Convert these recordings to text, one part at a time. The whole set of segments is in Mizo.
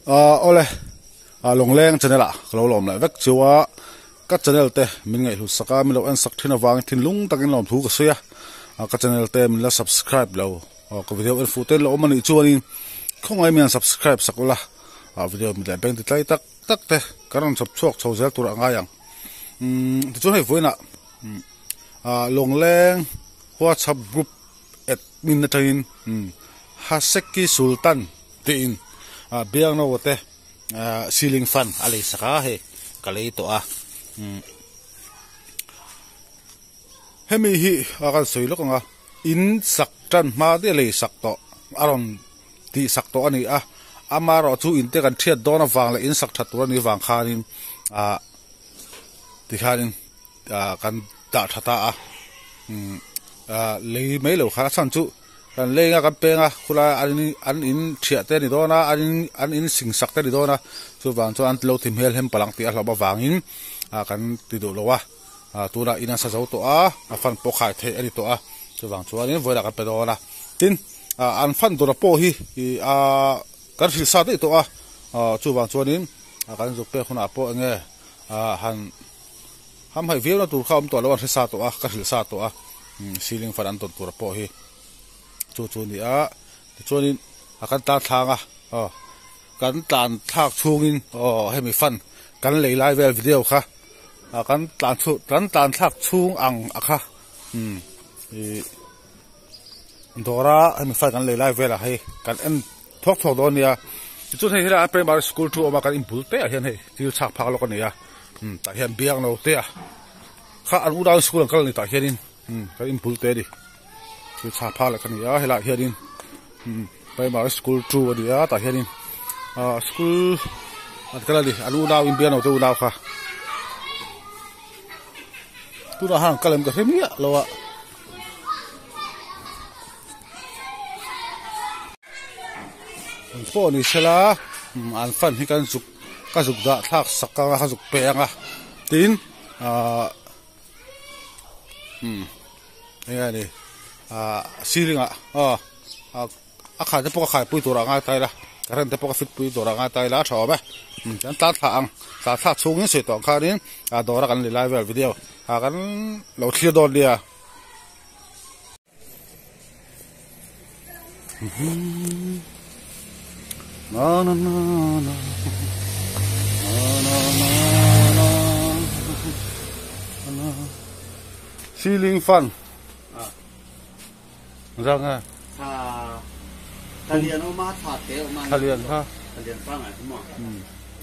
Awle, Lawngleng channel ah ka lo lawm leh vek chu a, ka channel te min ngaihhlut sak a, min lo en sak thin avangin thinlung takin lawmthu ka sawi a, ka channel te min la subscribe lo, ka video en fuh te la awm anih chuanin khawngaih min han subscribe sak ula, video mit leh beng ti tlai tak tak te kan rawn chhawp chhuak chho zel tur a ngai ang. Tichuan hei vawiinah Lawngleng WhatsApp group admin atangin Haseki Sultan tiin biangno te ceiling fan a lei sak a hei ka lei tawh a hemi hi a kan sawi lawk ang a in sak tan hma te lei sak tawh a rawn tih sak tawh a ni a amaherawh chu in te kan thiat dawn avang leh in sak that tur a nih vang khanin ah tikhanin ah kan dah tha ta a ah lei mai lo kha a chhan chu kan leng a kan peng a khulai an in an in thiah te a ni dawn a an in an in sing sak te a ni dawn a chuvang chuan an lo ti hmel hem palh ang tih a hlauh avangin ah kan ti duh lo a ah tunah in a sa zo tawh a a fan pawh khai theih a ni tawh a chuvang chuanin vawilah kan pe dawn a tin ah an fan tura pawh hi ih ah kan hrilh sa daih tawh a ah chuvang chuanin ah kan zuk pek hunah pawh eng nge ah han Hamhaih viau na tur kha awm tawh lo a hre sa tawh a, ka hrilh sa tawh a, ceiling fan an tawn tur pawh hi chu chu a ni a, tichuanin a kan tlan thlang a, aw kan tlan thlak chhungin aw hemi fan kan lei lai vel video kha a kan tlan chhu kan tlan thlak chhung ang a kha umm ih dawra hemi fan kan lei lai velah hei kan en thawk thawk dawn a nia tichuan hei helaiah primary school thu a awm a kan inbul te ah hian hei thil chhak phak lawk a ni a umm tah hian biang lo te a kha an unau school an kal a ni tah hianin umm kan inbul te a ni thil chhak phak leh ka ni a helaiah hianin umm primary school thu a ni a tah hianin ah school an kal a ni an unau in biang lo te unau kha tunah khan an kal em ka hre miah lo a. An pawh ni sela an fan hi kan zuk ka zuk dah thlak sak anga ka zuk pe anga tin ahh umm eng nge ni ahh ceiling ah aw a khai te pawh ka khaipui tur ah ngai ta ila current te pawh ka fit pui tur ah ngai ta ila a tha awm e kan tlan thlah ang tlan thlak chhungin sawi tawh ang khanin ah dawra kan lei lai vel video ah kan lo thlir dawn nia. Na na na na na na na na ceiling fan rang a tha thalian oma tha te oma thalian kha thalian pa ngai mo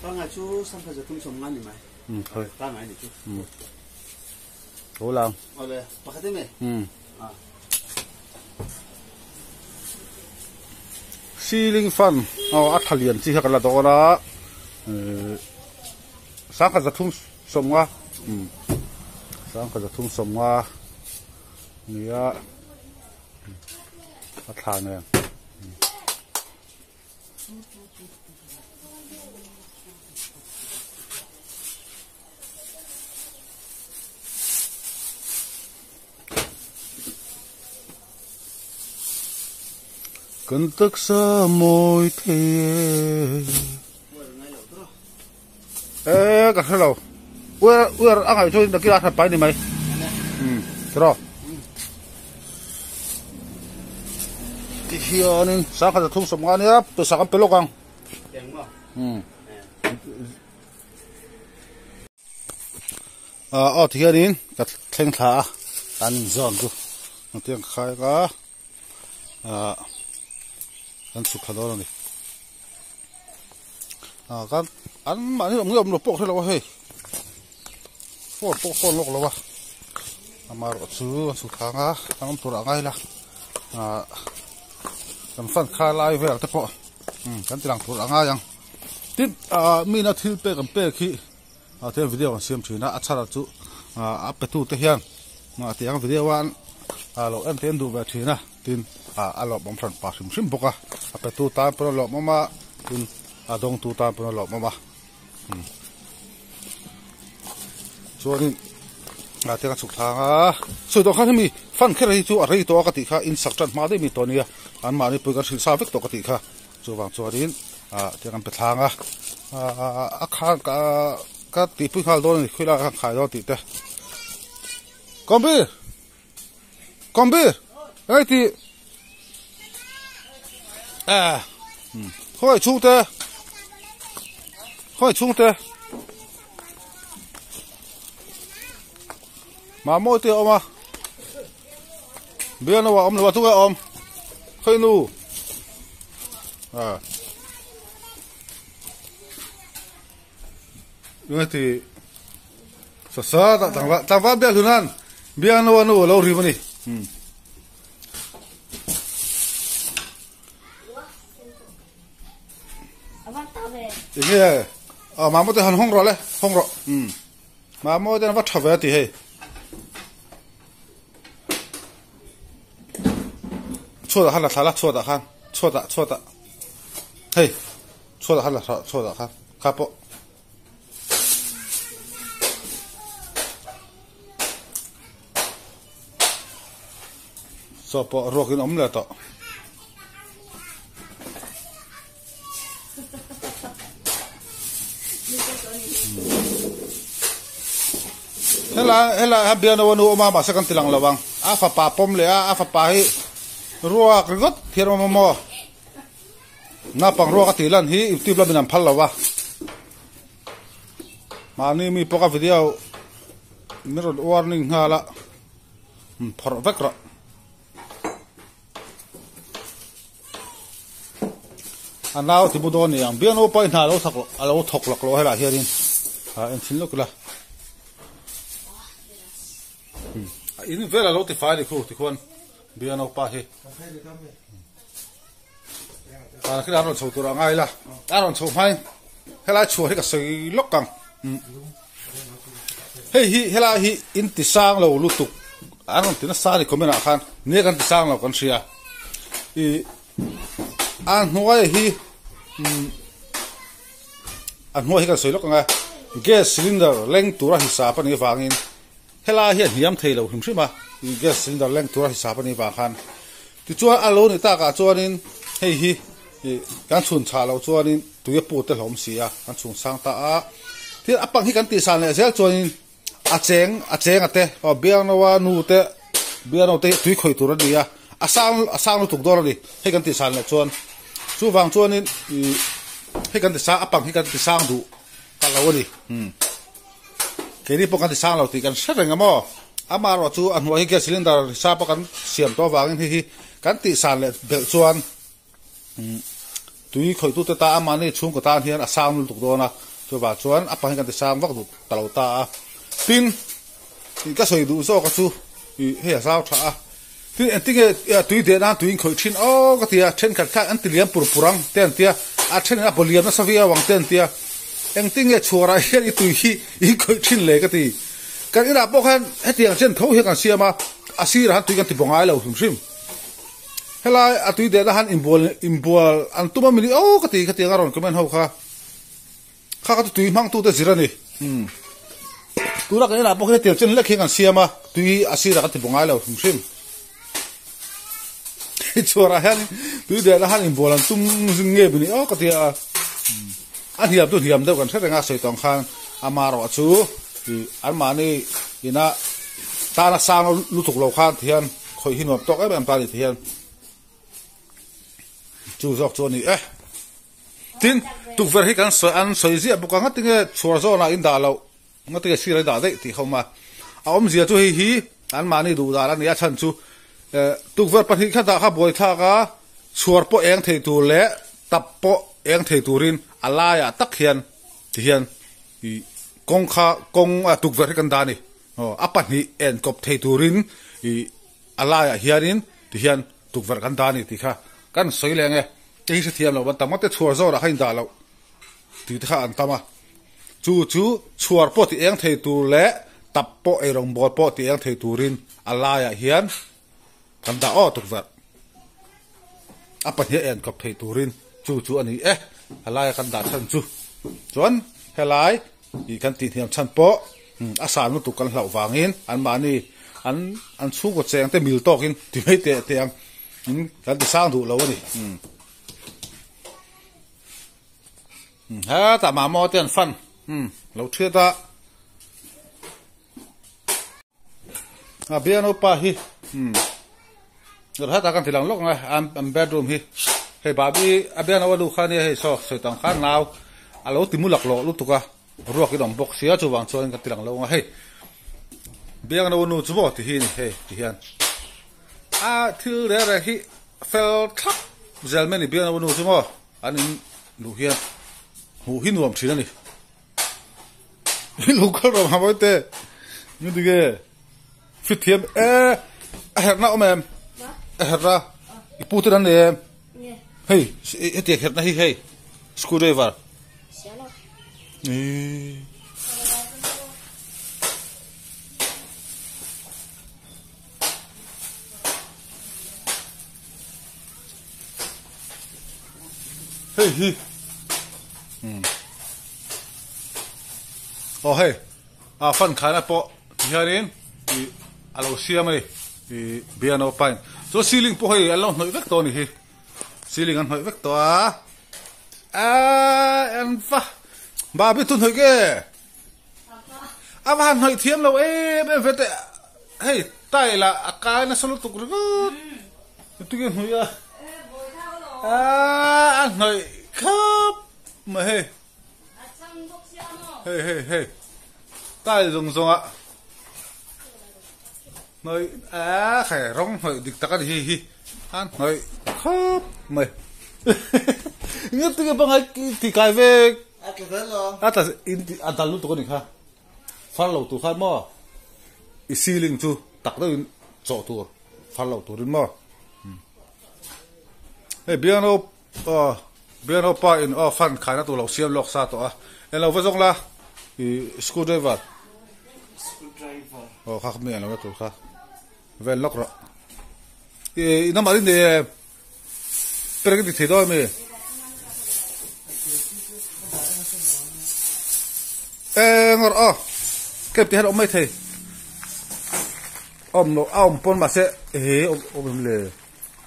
pa ngai chu sam kha zathum som nga ni mai khoi pa ngai ni chu Tho lang. Awle, pakhat em e? Um. Ceiling fan aw a tha lian chi kha kan la dawn a sangkhat zathum sawmnga um sangkhat zathum sawmnga nia a thla nen. Kan taksa mawi thei e. E ka hre lo. Uer uer a ngaih chuan nakina a hrat pai ni mai. Um tiraw. Tihianin sangkhat a thum sawm nga nia pawisa kan pe lawk ang. Um. Ah aw tihianin ka thleng thla a an inzawn chu engtiang ka khai ka ah kan chhuk thla dawn a ni ah kan an mahni awm nge awm lo pawh ka hre lo a hei phone pawh phone lawk lo a amaherawh chu an chhuk thla ang a an awm turah a ngai la ah kan fan kha lai vel te pawh kan ti lang tur a ngai ang. Tin ah mina thil pek an pek hi ah tiang video an siam thin a a chhara chu ah a pe tu te hian ah tiang video a ah lo en te an duh ve thin a tin ah a lawmawm hran pah hrim hrim bawk a a pe tu tan pawn a lawmawm a tin a dawng tu tan pawn a lawmawm a chuanin ah tiang a chhuk thlang a sawi tawh khan hemi fan kher hi chu a rei tawh a ka tih kha in sak tan hma daih mi tawh a nia an mahni pawhin kan hrilh sa vek tawh ka tih kha. Chuvang chuanin Ah tiang an pe thlang a ah a khan ka ka tihpui nghal dawn a ni khawilai ah khan khai dawn tih te Kawmbi Kawmbi hei tih ah khawi chhungte khawi chhungte Mahmawi te a awm a Bialnu a awm lo a tunge a awm khawi nu ah enge ti sa sa tah tlangval tlangval bial hun han bialnu a nu a lo rim a ni umm. Enge ah mahmawi te han hawng rawh le hawng rawh umm. Mahmawi ten a va tha ve a ti hei. Chhuatah khan la thla la chhuatah khan chhuatah chhuatah hei chhuatah khan la thla chhuatah khan kha pawh. Saw pawh ruakin awm leh tawh. Helai helai hian bialnu a nu awm a mahse kan ti lang lo ang a fapa pawm leh a a fapa hi ruak ringawt hian awm a maw naupang ruak a tih lan hi youtube lamin an phal lo va mahni mi pawh ka video min rawn warning nghal a phawrh vek rawh. A nau ti bu dawn a ni ang biang naupai hna alo thak alo thawk lak lo helaiah hianin ah en thin lawk ila a in vel alo ti fai a ni khu tikhuan biang naupa hi ah khilai a rawn chho tur a ngai ila a rawn chho hmain helai chhuah hi ka sawi lawk ang. Hei hi helai hi in ti sang lo lutuk an rawn ti nasa a ni comment ah khan nia kan ti sang lo kan hria ih a hnuai hi umm a hnuai hi kan sawi lawk ang a gas cylinder leng tura hisap a nih avangin helai hi a hniam thei lo hrim hrim a ih gas cylinder leng tura hisap a nih avang khan tichuan a lo ni takah chuanin hei hi ih kan chhun chhah loh chuanin. Tui a put te hlawm si a, kan chhung sang ta a. Thil a pang hi kan tih san leh zel chuanin a cheng a cheng a te aw biangnoa nu te biangno te hi tui khawih tur a ni a, a sang a sang lutuk dawn a ni hei kan tih san leh chuan. Chuvang chuanin ih hei kan ti sang a pang hi kan ti sang duh ta lo a ni. Umm keini pawh kan ti sang lo tih kan hre reng a maw? Amaherawh chu a hnuai hi gas cylinder hisap a kan siam tawh avangin hei hi kan tih san leh belh chuan. Tui khawihtute ta a mahni chhungkaw tan hian a sang lutuk dawn a, chuvang chuan a pahnih kan ti sang vak duh ta lo ta a. Tin, ih ka sawi duh zawk a chu ih hei a zau tha a. Tin, engtinge tui deh nan tui in khawih thin aw ka ti a, thenkhat khan an ti liam pur pur ang te an ti a, a thenin a baw liam nasa viau ang te an ti a. Engtinge chhuarah hian i tui hi in khawih thin le ka ti. Kan inah pawh khan hetiang chen tho hian kan siam a, a sirah han tui kan ti baw ngai lo hrim hrim. Helai a tui dehna han inbual inbual an tum a mini aw ka ti khatiang a rawn comment ho kha kha kha chu tui hmang tute zir a ni umm tuna kan inah pawh khian hetiang chen lek hian kan siam a tui a sirah kan ti bu ngai lo hrim hrim hei chhuarah hian tui dehna han inbual an tum zing nge mini aw ka ti a a hniam chu hniam deuh kan hre reng a sawi tawng khan amaherawh chu ih anmahni ina tana sang lutuk lo khan ti hian. Khawih hi nuam tawk em em ta ni ti hian chu zawk chu a ni e. Tin, tukverh hi kan sawi an sawi ziah bawk a, ngatinge chhuar zawnah in dah loh, ngatinge sir a dah daih tih khawm a. A awmzia chu hei hi anmahni duh dan a ni a, chhan chu tukverh pahnih kha dah kha buaithlak a, chhuar pawh eng thei tur leh tap pawh eng thei turin a laiah tak hian ti hian ih kawng kha kawng tukverh hi kan dah a ni. Aw a pahnih en kawp thei turin ih a laiah hianin tihian tukverh kan dah a ni tih kha kan sawi leh ang e. Hei hi hrethiam lo an tam a te chhuar zawrah kha indah loh tih te kha an tam a. Chu chu chhuar pawh ti eng thei tur leh tap pawh eirawng bawl pawh ti eng thei turin a laiah hian kan dah aw tukverh. A pahnih a en kawp thei turin chu chu a ni e a laia kan dah chhan chu. Chuan helai. Ih kan tih hniam chhan pawh a san lutuk kan hlauh vangin anmahni an an chhungkaw cheng te mil tawkin ti mai teh teh ang in kan ti sang duh lo a ni. Hetah mamawh te an fan lo thiat a. A bialnu pa hi hetah kan ti lang lawk ang a an bedroom hi hei babi a bialnu a nu kha ania hei saw sawi tang khan nau a lo ti mu laklawh lutuk a ruak in awm bawk sia chuvang chuan kan ti lang lo ang a hei bialnu a nu chu maw ti hi a ni hei ti hian a thil reng reng hi fel thlap zel mai a ni bialnu a nu chu maw an in luh hian hmuh hi nuam thin a ni. Lo kal rawh hma te ni dige fit thiam e a herna awm em a herna i pu te an nei em hei hetiang herna hi hei screw driver Hei hi aw hei a fan khaina pawh tihianin ih a lo siam a ni ih piano pain chuan ceiling pawh hei an lo hnawih vek tawh a ni hi ceiling an hnawih vek tawh a aaa an va babi chu hnawih nge a va han hnawih thiam lo em em ve teh hei tile ah a kai nasa lutuk ringawt tunge hnawih a aaa a hnawih khawp mai hei hei hei hei tile zawng zawng ah hnawih aaa hei rawng hnawih dik tak a ni hei hi a hnawih khawp mai nge tunge pangngai tih kai vek. A tla zel lo. A tla in tih a dal lutuk a nih kha. Far lo tur khan maw i ceiling chu tak deuh in chawh tur far lo turin maw. Hei piano aw piano pa in aw fan khaina tur lo siam lawk sa tawh a. Englo va zawng la i screw driver. Screw driver. Aw kha mi englo na tur kha vel lawk rawh. I namah rin nei em. Perek ti thei dawn ami? Eng rawh aw kep ti hian awm mai thei awm lo a awm pawn mahse he awm awm le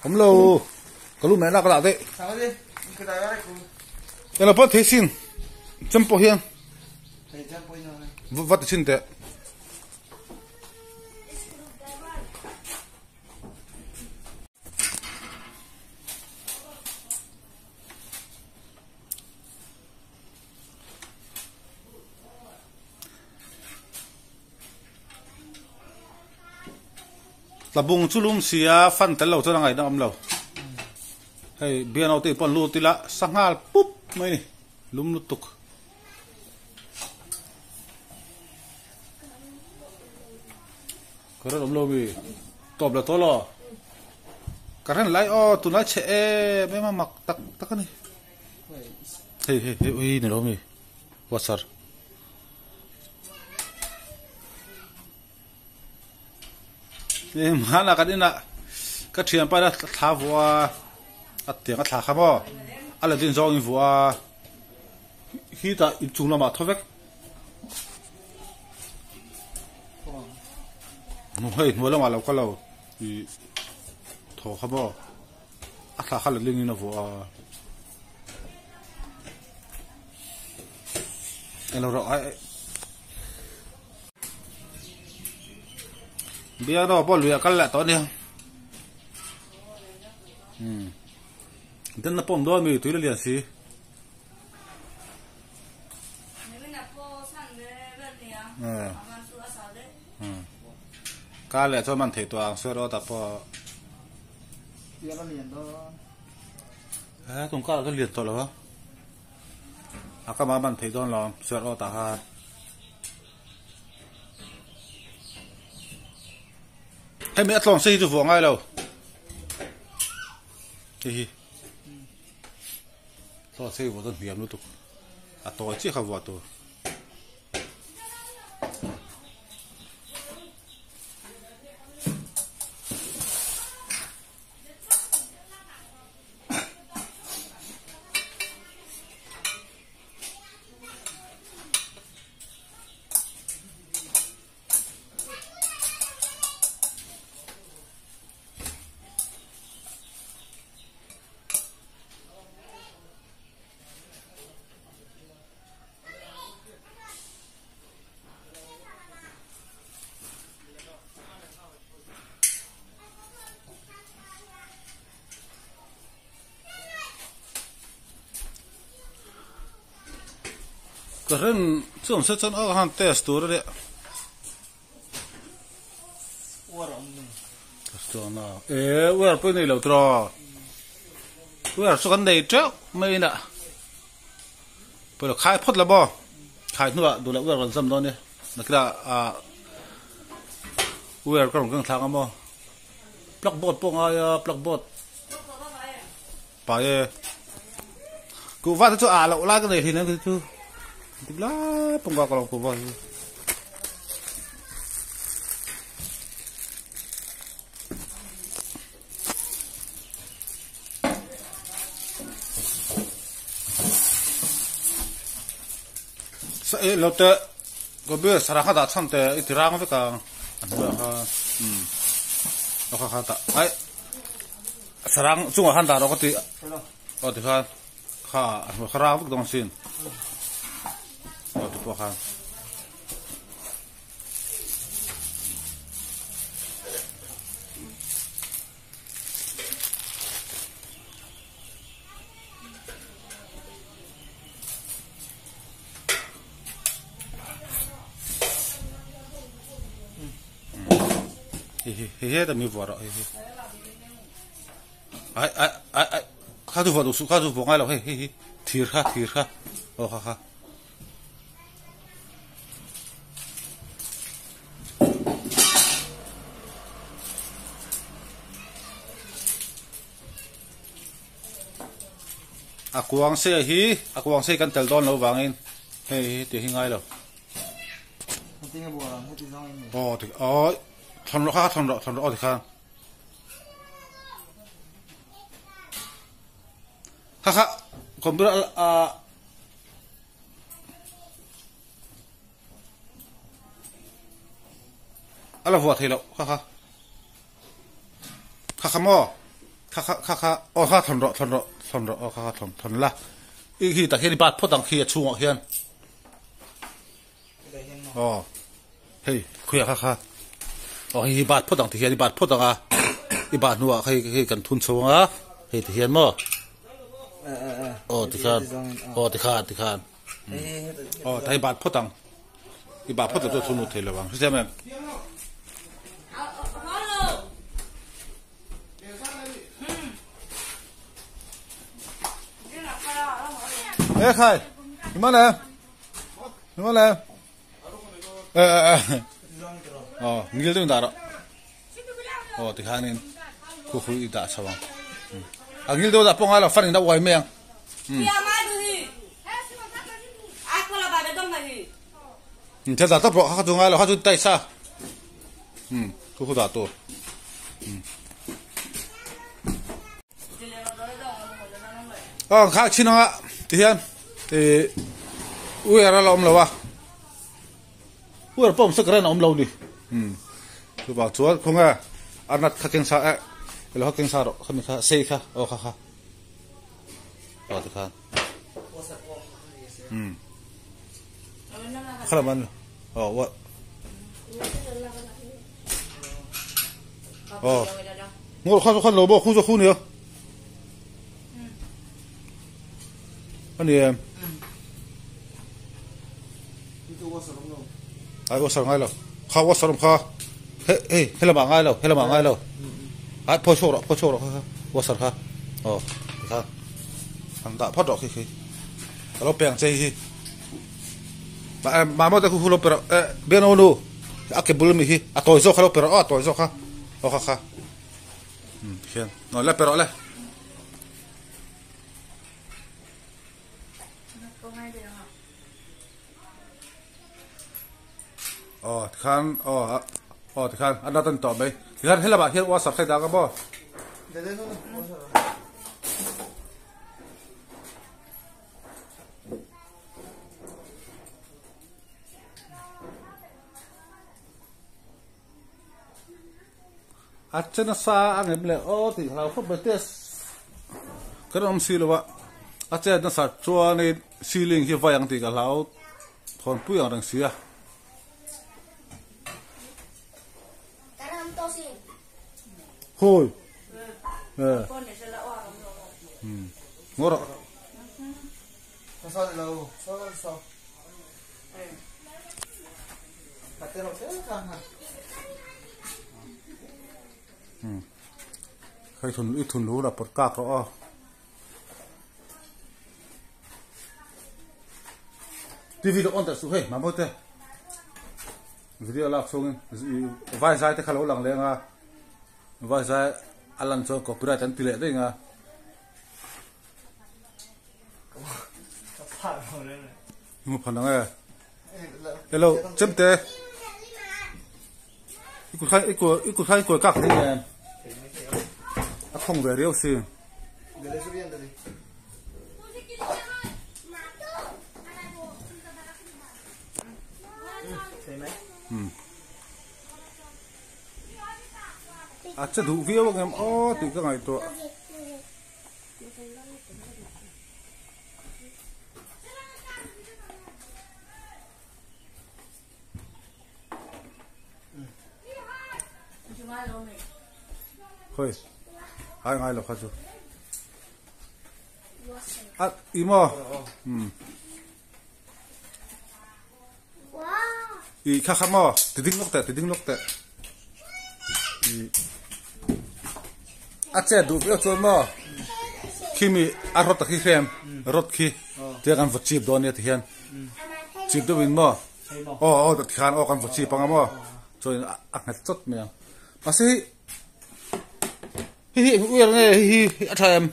awm lo ka lu meh nak lah daih eng lo pawn thei sin chem pawh hian va ti chhin teh. Tlabung chu lum si a fan tel lo chuan a ngaihna awm lo hei biano te pawh an lut ila sanghal pup mai a ni lum lutuk. Current awm lo mi tawp la tawh lo current lai aw tunlai chhe em em a mak tak tak a ni hei hei hei ui ni lo mi washer eh hmanah kan inah ka thianpa ina thla vuah a a tiang a thla kha maw a la din zawng in vuah a heat ah inchung lamah a thaw vek. Hei hnuai lamah lo kal lo ih thaw kha maw a thla kha letling in a vuah a eng lo rawh ai biak erawh pawh lui ah kal leh tawh a nia umm denna pawh awm dawn ami tui la lian si. Kar leh chuan man theih tawh ang sawi rawt ah pawh he tum kar ah chuan lian tawh lo a a kam ah man theih dawn lo sawi rawt ah khan hemi a tlawng se hi chu vuah ngai lo hei hi. Chaw chei vuah chuan hniam lutuk a tawi chiah kha vuah tur. Current chu awm se chuan aw han test tur a nia. Chuan a e wire pawh i nei lo tiraw wire chu kan nei teuh mai in a pawilo khai phawt la maw khai hnuah duh loh wire kan zam dawn nia nakila ah wire ka rawn keng thlak ang maw plug board pawh a ngai a plug board pai e kuhva te chu ah loh lai ka nei thin ang chu ti lai pawh ka lo kuhva chu. Sa e lo te gobi sarang kha dah chhan te i ti rang vek ang a hnuaiah khan umm a kha kha dah ai sarang chungah khan dah rawh ka ti aw tikhan kha a hnuai kha rang vek dawn sin aw ti pawh khan. Hei heta mi vuah rawh hei hi ai ai ai ai kha chu vuah duh suh kha chu vuah ngai lo hei hei hi thir kha thir kha aw kha kha. A kuang se hi a kuang se kan tel dawn lo vangin hei hi tih hi ngai lo aw ti aw thawn rawh kha thawn rawh thawn rawh aw ti khan kha kha computer a A la vuah thei loh kha kha kha kha maw kha kha kha kha aw kha thawn rawh thawn rawh thawn rawh aw kha kha thawn thawn la i khi tah hian i bat phawt ang khi a chhungah hian aw hei khuiah kha kha aw hei hi bat phawt ang ti hian i bat phawt ang a i bat hnuah hei hei kan thun chho ang a hei ti hian maw aw tikhan aw tikhan tikhan. Aw ta hi bat phawt ang i bat phawt lo chu a thunut thei lo ang hriat em e khai ni man le ni man le e e aw ngil deuh in dah rawh aw tikhanin khu khu i dah chho ang a ngil deuh dah pawh ngai lo fan in a uai mai ang. Thil dah tawp rawh kha chu ngai lo kha chu tai sa khu khu dah tur aw kha chin anga ti hian ih uiar a la awm lo a uiar pawh awm se current a awm lo ni chuvang chuan khawnge a nut kha keng sa eh ilo kha keng sa rawh khami kha sei kha aw kha kha. Aw tikhan. Hmm. Khala man. Oh, what? Oh. Ngor khan khan lo bo khu zo khu ni. Ani em. Ai wasar ngai lo. Kha wasar kha. He he helama ngai lo, helama ngai lo. Ai pho chho ro, pho chho ro kha. Wasar kha. Aw tikha. An dah phawt rawh khi khi. Ka lo peng che hi. Ma ma mo te khu khu lo pe rawh. Eh bian nu a ke bul mi hi a tawi zawk kha lo pe rawh aw a tawi zawk kha. Aw kha kha. Hmm khian. Nawi le pe rawh le. Aw tikhan aw aw tikhan a nat a ni tawh mai tikhan helamah hian whatsapp sai dak a maw. A che nasa a ngem leh aw tih hlau khawp mai test kan awm si lo a a chet nasat chuanin ceiling hi vai ang tih ka hlau thawnpui ang reng si a. Hawi eh ngaw rawh. Hei thun i thun lu la pawt kak rawh aw. TV te on teh suh hei mamawh te. Video lak chhungin vai zai te kha lo lang leng a vai zai a lan chuan copyright an ti leh daih ang a. Ngu phan ang e. Hello chemte. I kut khan i kut i kut khan i kuai kak thei nen. A khawng ve riau si. A che duh viau ang em aw tih ka ngaihtuah. Khoi ai ngai lo kha chu a i maw i kha kha maw ti ding lawk teh ti ding lawk teh i a chet duh viau chuan maw khimi a rot a khi hrem rot khi tia kan vaw chip dawn nia ti hian chip deuh in maw aw aw ti khan aw kan vaw chip anga maw chuan a nghet chawt mai ang mahse hei hi hi eng nge hei hi a tha em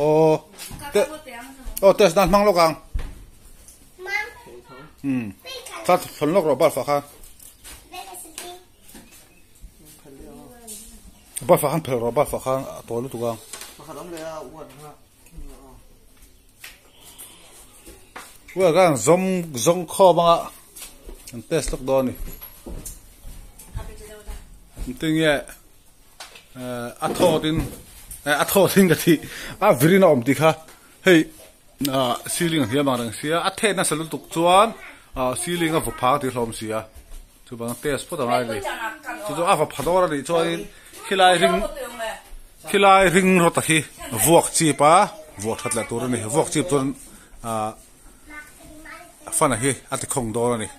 aw te aw test nan hmang lawk ang um thla thawn lawk rawh balfa kha balfa khan phel rawh balfa khan a tawi lutuk ang Ua khan zawng zawng khawm anga an test lawk dawn a ni. Engtin nge a thawt in a thawt in ka tih a vir in a awm tih kha hei ceiling a hniam ang reng sia a thet nasa lutuk chuan ceiling a vaw phang tih hlawm si a chuvang test phawt a ngai a ni chu chu a vaw pha dawn a nih chuanin khilai ring khilai ring rawt a khi vuak chip a vuak that leh tur a ni vuak chip chuan ah fan a hi a ti khawng dawn a ni.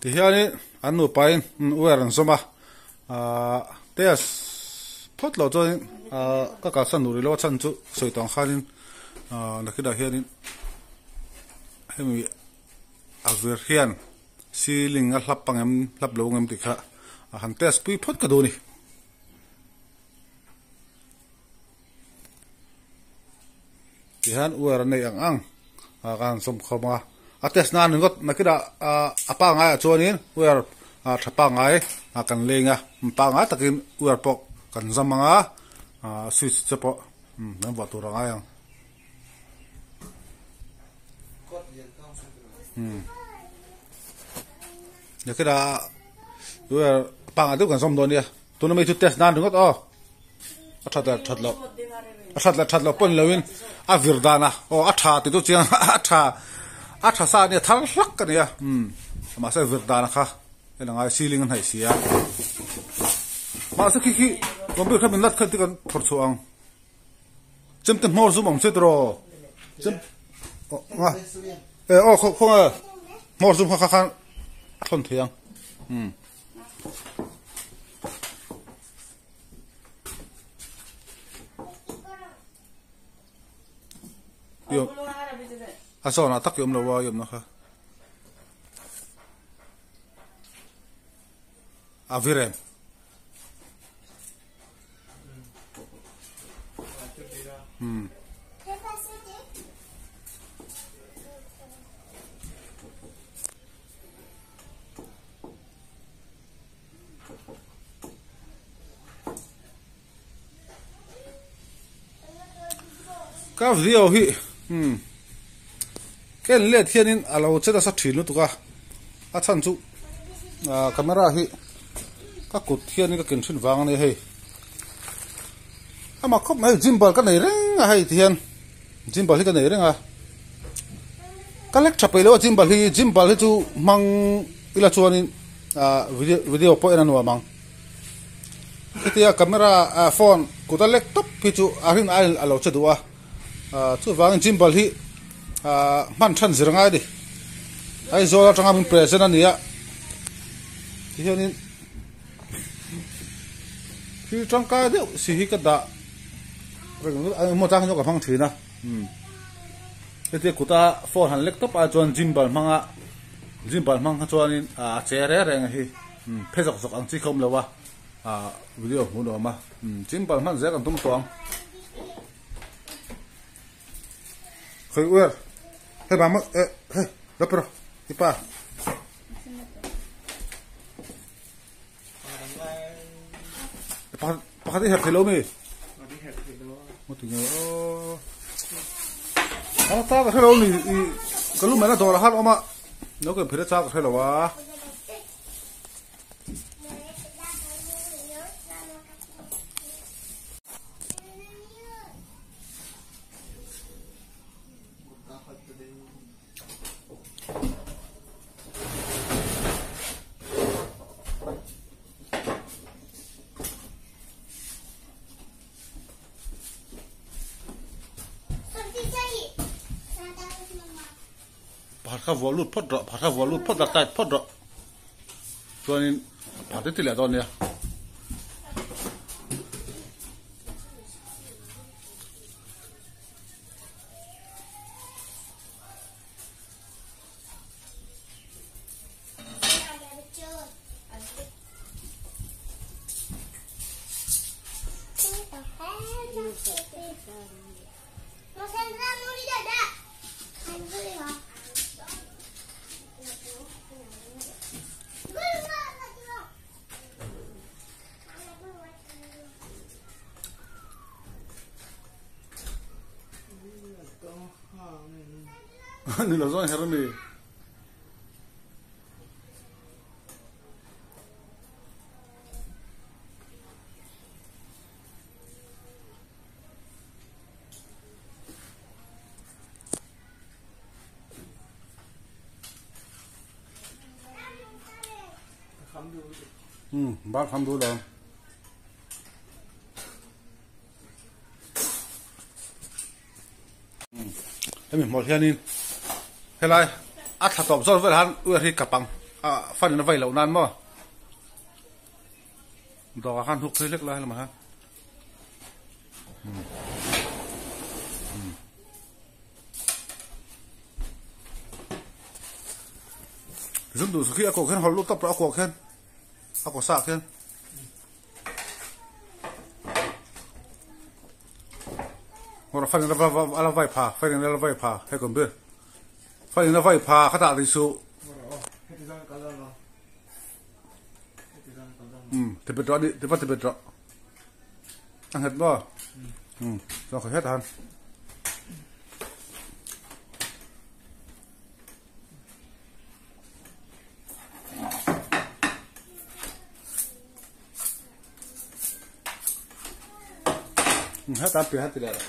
Tihianin an nupain wire an zawm a ahh test phawt loh chuanin ahh ka kalsan duh rih lo a chhan chu sawi tawh ang khanin ahh nakinah hianin hemi a vir hian ceiling a hlap ang em hlap lo ang em tih kha a han test pui phawt ka duh a ni. Tihian wire a nei ang ang ah ka han sawm khawm a a test nan ringawt nakinah ah a pangai ah chuanin wire ah tha pangai ah kan leng a pangai takin wire pawh kan zam ang a ah switch te pawh kan vuah tur a ngai ang. Nakinah wire pangai deuh kan zawm dawn nia tuna mi chu test nan ringawt aw. A that leh that loh a that leh that loh pawh ni loin a vir dan a aw a tha tih chu chiang a tha a tha sa a nia thar hlak a nia umm mahse vir dan a kha hei la ngai ceiling a hnaih si a mahse khi khi computer kha min lat kha ti kan phawrh chhuah ang chemte hmawr zum awm che tiraw chem aw nga e aw khaw khawnge hmawr zum kha kha khan a thawn thei ang umm. A zawnah tak i awm lo a i awmna kha a vir em? Hmm. Ka video hi umm ka en let hianin a lo che nasa thin lutuk a a chhan chu ah camera hi ka kut hianin ka ken thin vang a nia hei amah khawp mai gimbal ka nei reng a hei tihian gimbal hi ka nei reng a ka lek tha peih lo a gimbal hi gimbal hi chu hmang ila chuanin ah video video pawh en a nuam ang hetia camera ah phone. Kut a lek tawp hi chu a rin aiin a lo che duh a, chuvangin gimbal hi hman than zir ngai a ni. Aizawl atanga min present a ni a, tihianin thil tangkai deuh si hi ka dah reng emaw chang hi chu ka hmang thin a, hetia kuta phone han lek tawp ah chuan gimbal hmanga gimbal hmang kha chuanin a che reng reng a hi phe zawk zawk ang chi kha awm lo a. Ah video hmuh nuam a simple hman zel kan tum tawh ang khawi uar hei bang maw eh hei la pe rawh i pa pakhat i herh thei lo mi maw ti nge aw a ta ka hre lo mi i ka lu mai na dawr a han awm a no ka phir a cha ka hre lo a. Phar kha vuah lut phawt rawh phar kha vuah lut phawt la tight phawt rawh chuanin phar te ti leh dawn nia. Ni lo zawng her ami. Bar kham du lo. Hemi hmawlh hianin helai a thla tawp zawt vel han uar hi kapang a fan in a vei loh nan maw. Dawkah khan hnuk phei hlek lai lamah khan. Zum duh khi a kawh khian hawlh lut tawp rawh a kawh khian a kaw sah khian. Hawrh fan in a la vai pha fan in a la vai pha hei kawm ber fan in a vai pha kha tah ri suh. Ti bet rawh a nih ti va ti bet rawh a nghet maw chuan khawi het a han. Hetah piah ti leh rawh.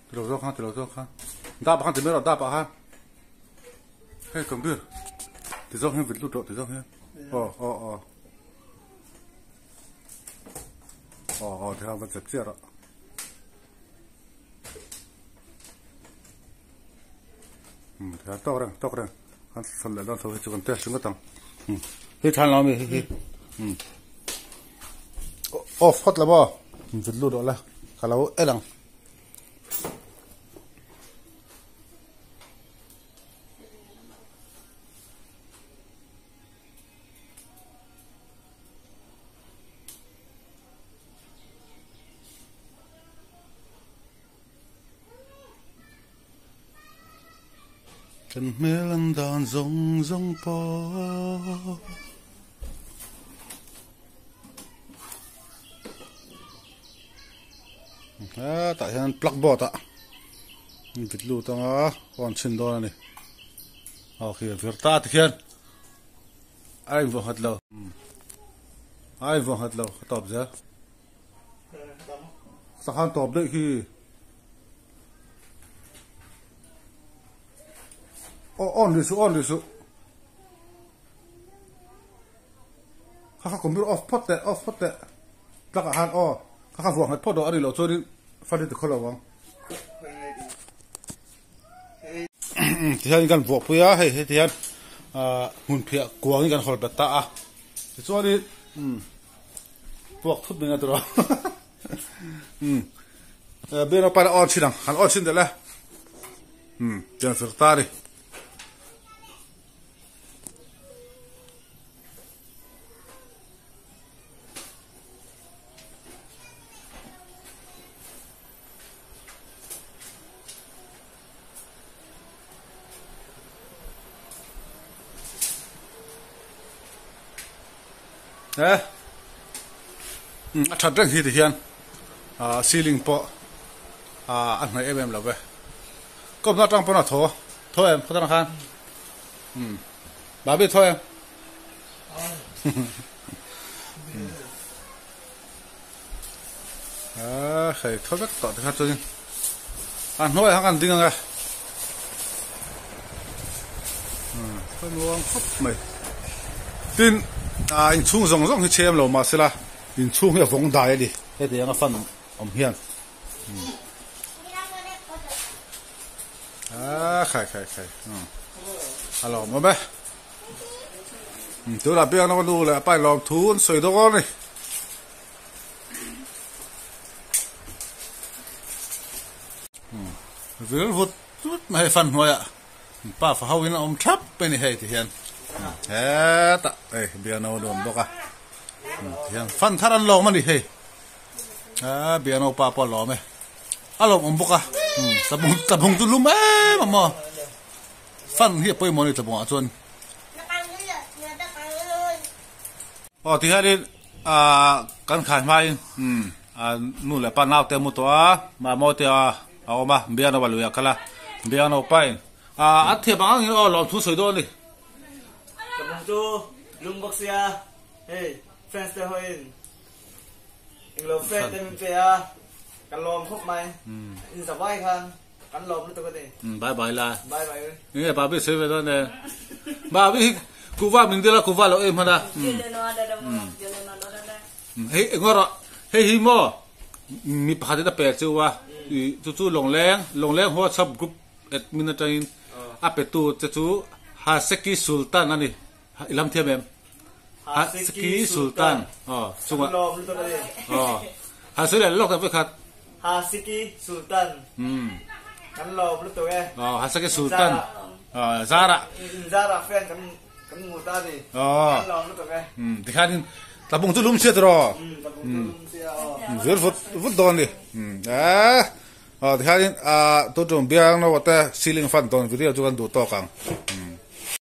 Ti lo zawk khan ti lo zawk khan dap ah khan ti mai rawh dap ah khan hei computer ti zawk hian vit lut rawh ti zawk hian aw aw aw aw aw ti khan va chep chiah rawh. Umm tawk reng tawk reng kan sawl leh dawn tho hi chu kan test ringawt ang umm hi than lo ami hi hi umm off phawt la maw vit lut rawh la ka lo en ang. Kan hmel an dan zawng zawng pawh. Hetah hian plug board ah vit lut anga on chhin dawn a ni. Aw khi a vir ta tikhian a invuah nghat lo. A in vuah nghat lo ka tawp zel. Sakhan tawp daih khi. Aw on rih suh on rih suh. Kha kha computer off phawt teh off phawt teh. Plug ah khan aw kha kha vuah nghat phawt rawh a nih loh chuanin fan hi ti khaw lo ang. Tihian kan vuah pui a hei heti hian ah hmun phiah kuang hi kan hawl bet ta a tichuanin umm puak thut mai ang tiraw umm biak naupang a on thin ang han on thin delh e umm tiang fir ta a ni. He a that reng hi ti hian ah ceiling pawh ah a hnaih em em lo ve kawmna atang pawn a thaw thaw em khawtana khan umm babi thaw em Ah, hei thaw vek tawh te kha chuanin a hnuaiah khan kan ding ang e thaw nuam khawp mai tin ah inchhung zawng zawng hi chhem lo mahsela inchhung hi a vawng dai a ni heti anga fan awm hian ah khai khai khai a lawm awm e. Tunah piang lawk a nu leh a pa in lawm thu an sawi dawn a ni. Vil vut vut mai hei fan hnuaiah pa fa ho in a awm thap a ni hei ti hian hetah hei biano a nuam bawk a ti hian fan thar an lawm a ni hei a biano pa pawh a lawm e a lawm awm bawk a tlabung tlabung chu lum em a maw. Fan hi a pawimawh a ni tlabawngah chuan. Aw ti hianin ah kan khai hmain umm ah nu leh pa naute a mu tawh a mamawh te a a awm a biakna va lui a kal a biakna pain ah a thiam ang angin aw lawmthu sawi dawn a ni. Tlabawng chu lum bawk sia hei fans te hoin englo fan te min pe a ka lawm khawp mai in zavai khan. Kan lawm lutuk a ni. Bye bye la. Bye bye. Nge babi sawi ve dawn e. Babi hi kuva min dil a kuva lo ei hman a. Hei engawh rawh hei hi maw mi pakhat in a pe chu a chu chu Lawngleng Lawngleng WhatsApp group admin atangin a pe tu che chu Haseki Sultan a ni. I lam thiam em? Haseki Sultan. Aw chungah. Kan lawm lutuk a ni. Aw. Haseki leh lawk tak vekhat. Haseki Sultan. Kan lawm lutuk e. Aw Haseki Sultan. Aw Zara. In Zara fan kan kan hmu ta a ni. Aw. Kan lawm lutuk e. Tikhanin tlabung chu lum chhiat rawh. Tlabung chu lum chhia aw. Vir vut vut dawn a ni. Eh. Aw tikhanin tu tum biang naute ceiling fan tawn video chu kan duh tawk ang.